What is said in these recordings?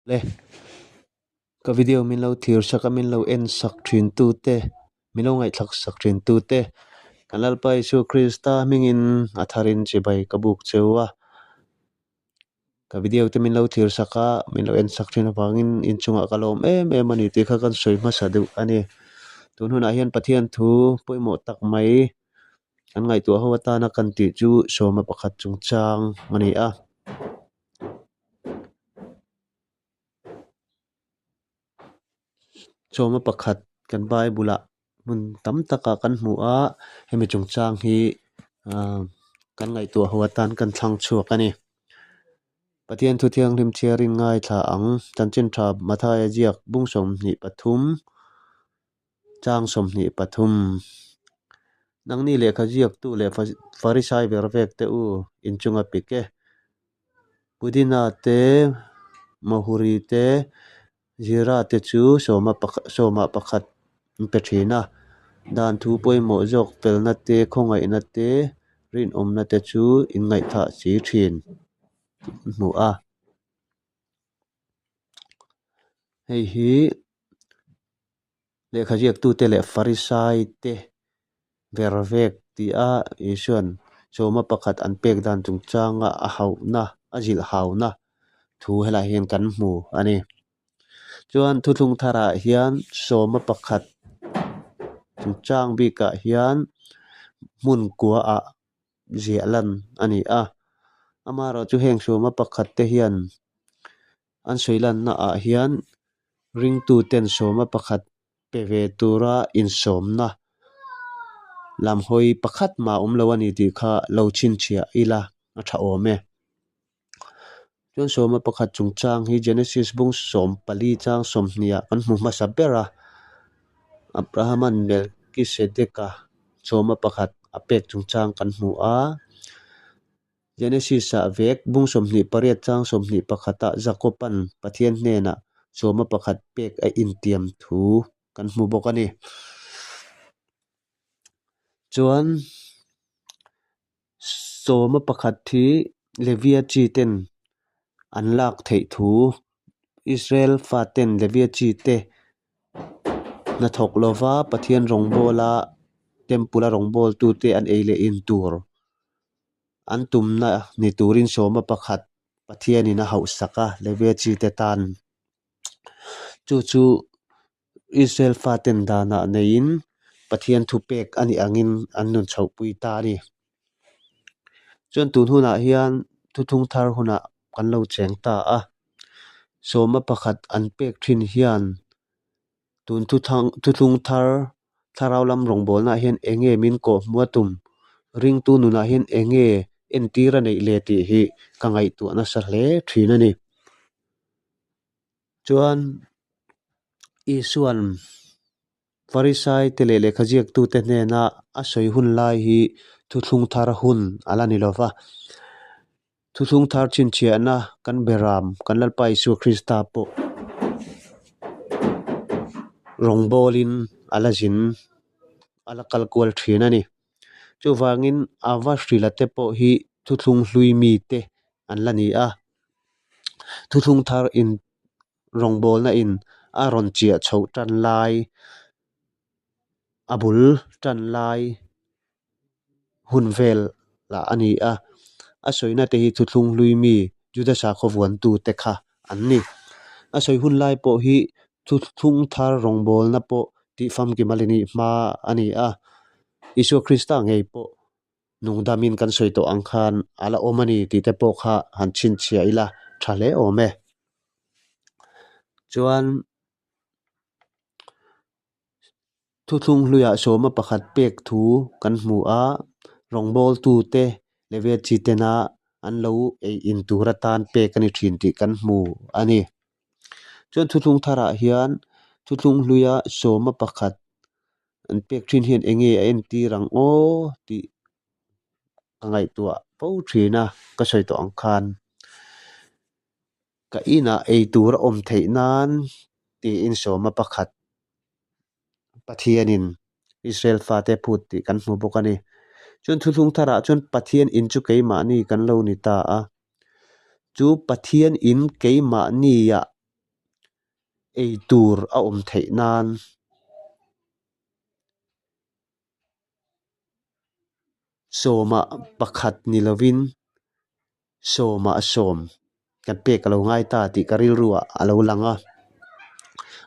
Le ka video min lo thlir sak a min lo en sak thin tu te min lo ngaihthlak sak thin tu te kan Lalpa Isua Krista hmingin a tharin chibai ka buk cheu a ka video te min lo thlir sak a min lo en sak thin avangin inchungah ka lawm em em a ni tih kha kan sawi hmasa deuh a ni tun hunah hian Pathian thu pawimawh tak mai an ngaihtuah ho atana kan tih chu sawma pakhat chungchang a ni a. Sawma pakhat kan bible ah hmun tam takah kan hmu a hemi chungchang hi ahh kan ngaihtuah ho atan kan thlang chhuak a ni. Pathian thu thianghlim chhiarin ngaithla ang chanchin tha Mathaia ziak bung 23 chang 23 Nangni lehkha ziaktu leh Farisai ber vek te u inchunga pik e. Pudina te, Mahuri te, Zira te chu sawma sawmah pakhat an pe thin a. Dan thu pawimawh zawk felna te, khawngaihna te, rinawmna te chu inngaihthah si thin tih an hmu a. Hei hi lehkha ziaktute leh Farisai te ber vek tih a Isua'n sawma pakhat an pek dan chungchanga a hauhna a zilh hauna thu helaiah hian kan hmu a ni. Chuan thuthlung tharah hian sawma pakhat chungchang bikah hian hmun kuaah ziah lan a ni a. Amaherawhchu heng sawma pakhat te hian An sawi lanna ah hian ringtu ten sawma pakhat pe ve tura insawmna lam hawi pakhat mah a awm lo a ni tih kha lo chhinchhiah ila a tha awm e. Chuan sawma pakhat chungchang hi Genesis bung 14 chang 20 ah kan hmu hmasa ber a, Abraham-a'n Melkisedeka sawma pakhat a pek chungchang kan hmu a. Genesis-ah vek bung 28 chang 21 ah Jakob-a'n Pathian hnenah sawma pakhat pek a intiam thu kan hmu bawk a ni. Chuan sawma pakhat hi Levia chi ten an lak theih thu Israel faten Levia chi te hnathawk lova Pathian rawngbawla temple a rawngbawltute an ei leh in tur An tumna ni turin sawma pakhat Pathianin a hauhsak a, Levia chite tan. Chu chu Israel faten danah neiin Pathian thupek a nih angin an nun chhohpui ta a ni. Chuan tun hunah hian thuthung thar hunah kan lo cheng ta a, sawma pakhat an pek thin hian Tun thuthlung thar thlarau lam rawngbawlnaah hian eng nge min kawh hmu a tum? Ringtu nunah hian eng nge entir a neih le tih hi ka ngaihtuah nasa hle thin a ni. Chuan Isua'n Farisai te leh lehkha ziaktute hnena a sawi hun lai hi thuthlung thar hun a la ni lo va. Thuthlung thar chhinchhiahna kan beram kan Lalpa Isua Krista pawh rawngbawlin a la zin a la kal kual thin a ni. Chuvangin a va hrila te pawh hi thuthlung hlui mite an la ni a. Thuthlung thar in rawngbawlna in a rawn chiah chhoh tan lai a bul tan lai. hun vel lah a ni a, a sawina te hi thuthlung hlui mi Juda sakhaw vuantu te kha an ni. A sawi hun lai pawh hi thuthlung thar rawngbawlna pawh tih famkim a la nih hma a ni a, Isua Krista ngei pawh nungdamin kan sawi tawh ang khan a la awm a ni tih te pawh kha han chhinchhiah ila tha hle awm e. Chuan. Thuthlung hluiah sawma pakhat pek thu kan hmu a, rawngbawltute leh vel chi tena an lo ei in tur atan pek a ni thin tih kan hmu a ni. Chuan thuthlung tharah hian thuthlung hluia sawma pakhat an pek thin hian eng nge a entir ang aw tih ka ngaihtuah fo thin a, ka sawi tawh ang khan. Ka inah ei tur a awm theih nan tiin sawma pakhat Pathianin Israel fate a phut tih kan hmu bawk a ni. Chuan thuthlung tharah chuan Pathian in chu keimahni kan lo ni ta a. Chu Pathian in keimahniah. Ei tur a awm theih nan sawmah pakhat ni lovin sawmah sawm kan pek a lo ngai ta tih ka rilru ah a lo lang a.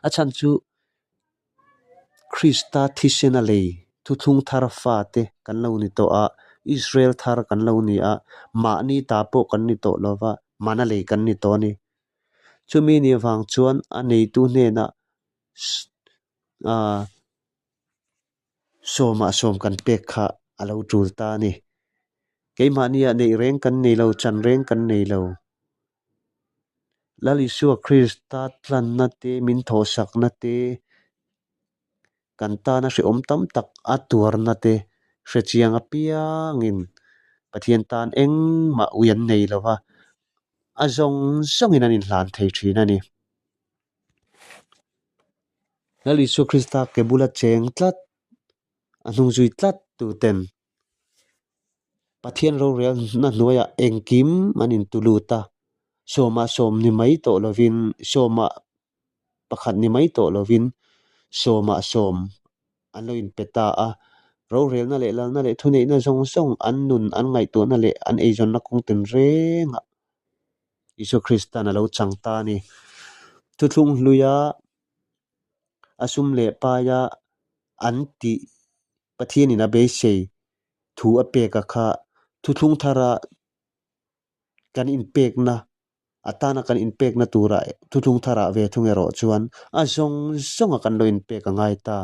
A chhan chu Krista thisen a lei thuthlung thar fate kan lo ni tawh a, Israel thar kan lo ni a, mahni ta pawh kan ni tawh lova, mana lei kan ni tawh a ni. Chumi ni avang chuan a neitu hnenah aah sawmah sawm kan pek kha a lo tul ta a ni. Keimahniah neih reng kan nei lo, chan reng kan nei lo. Lal Isua Krista tlanna te, min thawhsakna te, kan tana hrehawm tam tak a tuarna te hrechiang apiangin Pathian tan engmah ui an nei lo va, a zawng zawngin an inhlan thei thin a ni. Lal Isua Krista ke bula cheng tlat, a hnungzui tlat tuten Pathian rorelna hnuaiah engkim an intulut a, sawmah sawm ni mai tawh lovin, sawmah pakhat ni mai tawh lovin sawmah sawm an lo inpe ta a. Rorelna leh lalna leh thuneihna zawng zawng an nun, an ngaihtuahna leh an eizawnna kawng tinrengah Isua Krista'n a lo chang ta a ni. Thuthlung hluia a sum leh paia an tih Pathianin a beisei thu a pek a kha thuthlung thara kan inpekna a tana kan inpekna tura thuthlung tharah ve thung erawh chuan a zawng zawnga kan lo inpek a ngai ta.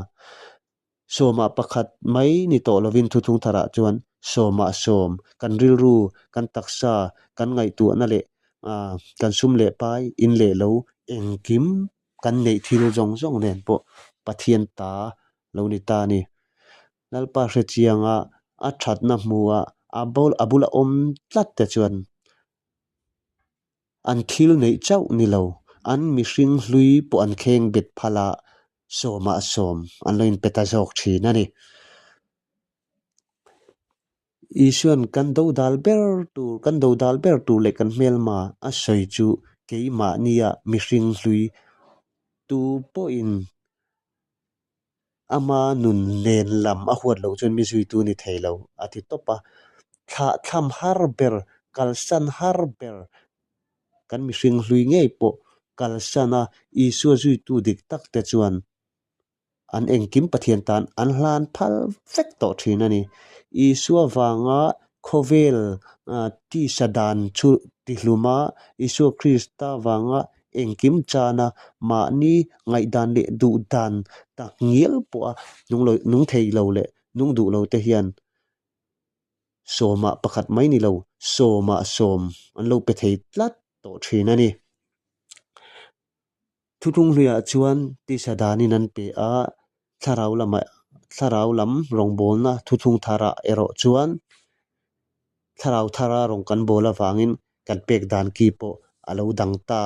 Sawmah pakhat mai ni tawh lovin thuthlung tharah chuan sawmah sawm kan rilru, kan taksa, kan ngaihtuahna leh kan sum leh pai in leh lo engkim kan neih thil zawng zawng nen pawh Pathian ta lo ni ta a ni. Lalpa hrechianga a thatna hmuha a a bula awm tlat te chuan an thil neih chauh ni lo, an mihring hlui pawh an kheng bet phal a, sawmah sawm an lo inpe ta zawk thin a ni. Isuan kan dodal ber tur, kan dodal ber tur leh kan hmelma a sawi chu keimahnia mihring hlui tu pawhin Ama nun nen lam a huat loh chuan mi zuitu ni thei lo, a ti tawp a. Thlahthlam har ber, kalsan har ber, kan mihring hlui ngei pawh kalsan a Isua zuitu dik tak te chuan an engkim Pathian tan an hlan phal vek tawh thin a ni. Isua vanga khawvel tisa dan chu tihlum a, Isua Krista vanga Engkim chana mahni ngaihdan leh duhdan tak ngial pawha nung lo nung thei lo leh nung duh lo te hian sawmah pakhat mai ni lo, sawmah sawm an lo pe thei tlat tawh thin a ni. Thuthlung hluiah chuan tisa danin an pe a, thlarau lamah thlarau lam rawngbawlna thuthlung tharah erawh chuan Thlarau thara rawn kan bawl avangin kan pek dan ki pawh a lo dang ta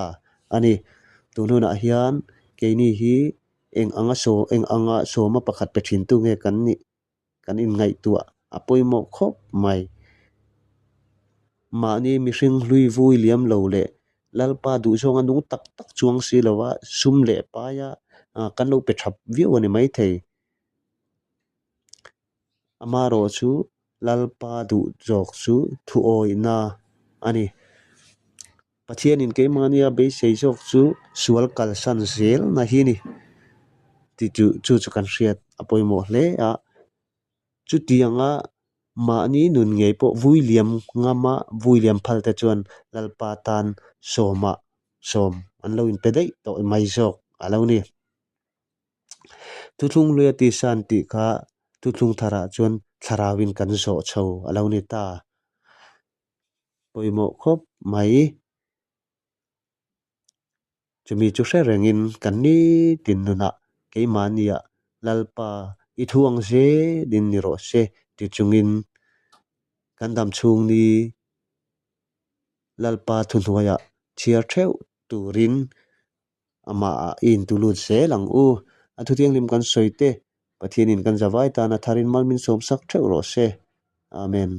a ni. Tun hunah hian keini hi eng anga saw eng anga sawma pakhat pe thin tu nge kan nih kan inngaihtuah a pawimawh khawp mai. Mahni mihring hlui vui liam lo leh Lalpa duhzawnga nung tak tak chuang si lova sum leh paia kan lo pe thap viau a ni maithei. Amaherawh chu Lalpa duh zawk chu thuawihna a ni. Pathianin keimahnia beisei zawk chu sual kalsan zelna hi a ni tih chu chu chu kan hriat a pawimawh hle a. Chutianga mahni nun ngei pawh vui liam ngama vui liam phal te chuan Lalpa tan sawmah sawm an lo inpe daih tawh mai zawk a lo ni. Thuthlung hluia tisa an tih kha thuthlung tharah chuan thlarauin kan zawh chho a lo ni ta. Pawimawh khawp mai. Chumi chu hre rengin kan nitin nunah keimahniah Lalpa i thu ang zelin ni rawh se ti chungin kan dam chhung ni Lalpa thuhnuaiah chhiar theuh turin Amah i intu lut zel ang u. A thuthianghlim kan sawi te, Pathianin kan zavai tana tharin mal min sawmsak theuh rawh se. Amen.